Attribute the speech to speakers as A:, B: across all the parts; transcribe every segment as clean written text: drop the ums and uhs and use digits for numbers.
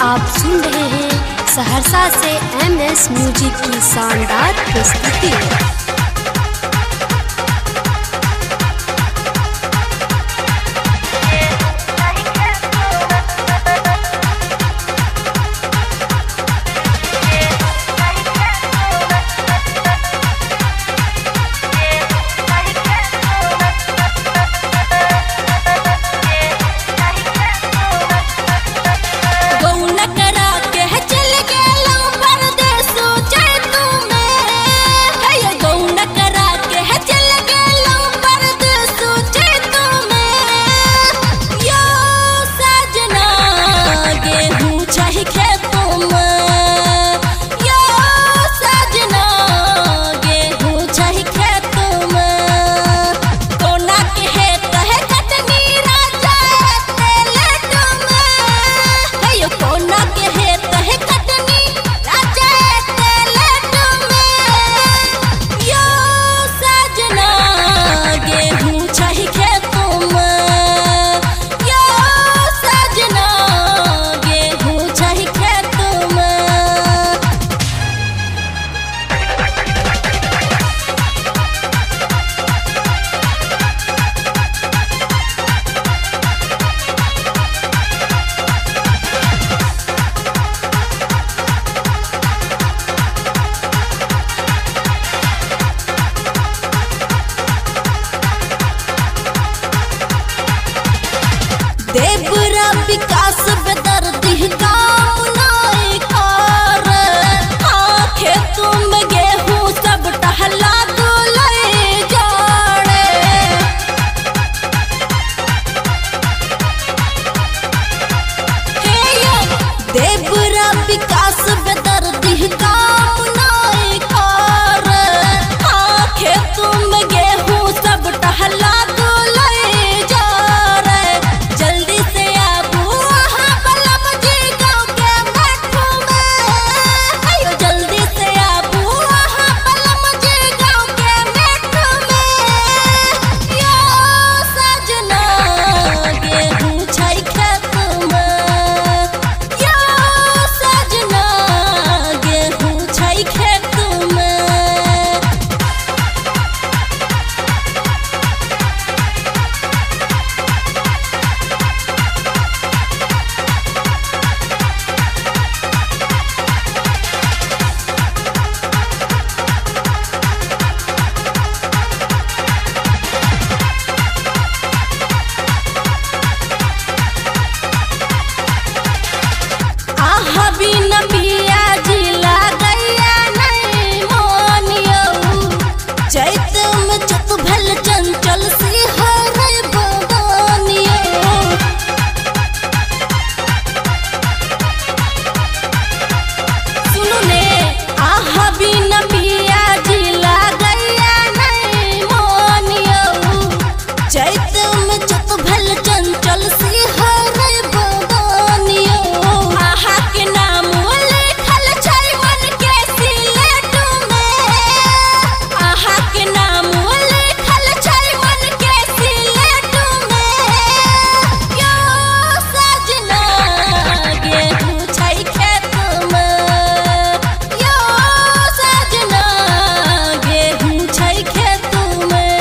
A: आप सुन रहे हैं सहरसा से एमएस म्यूजिक की शानदार प्रस्तुति।
B: देवरा विकास बेदर्दी काम नाई कर, आंखें तुम गेहूं सब टहला दुलई जाड़े। हे यो देवरा विकास बेदर्दी काम नाई कर, आंखें तुम गेहूं सब टहला दुलई जाड़े। जल्दी से आबू आहा बलम जी गाँव के मठू में, अयो जल्दी से आबू आहा बलम जी गाँव के मठू में। यो सजना गेहूँ छै खेत में, यो सजना गेहूँ छै खेत में। बिना पिया जिला गैया नहीं मानियो, चैत में चत भल चंचल सिंहर बदानियो। सुनो ने आहा बिना पिया जिला गैया नहीं मानियो, चैत में चत भल चंचल सिंहर बदानियो। आहा के नाम लिखल छै मन के सिलेट में, आहा के नाम लिखल छै मन के सिलेट में। यो सजना गेहूँ छै खेत में, यो सजना गेहूँ छै खेत में।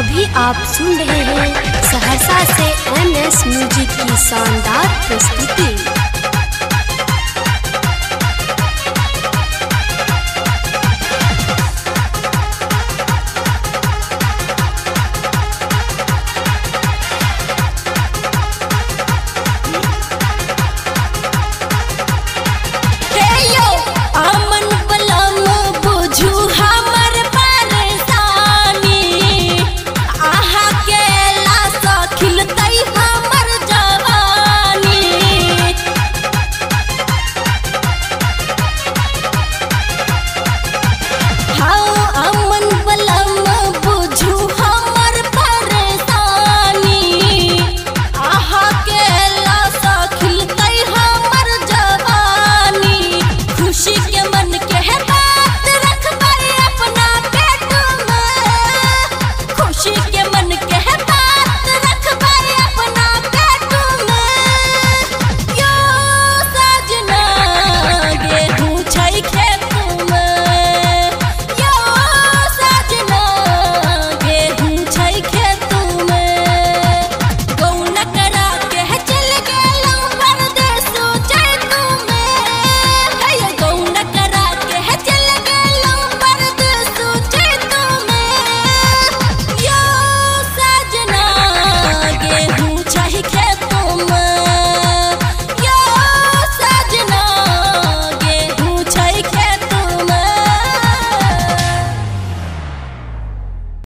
A: अभी आप सुन रहे हैं सहरसा से एमएस म्यूजिक की शानदार प्रस्तुति।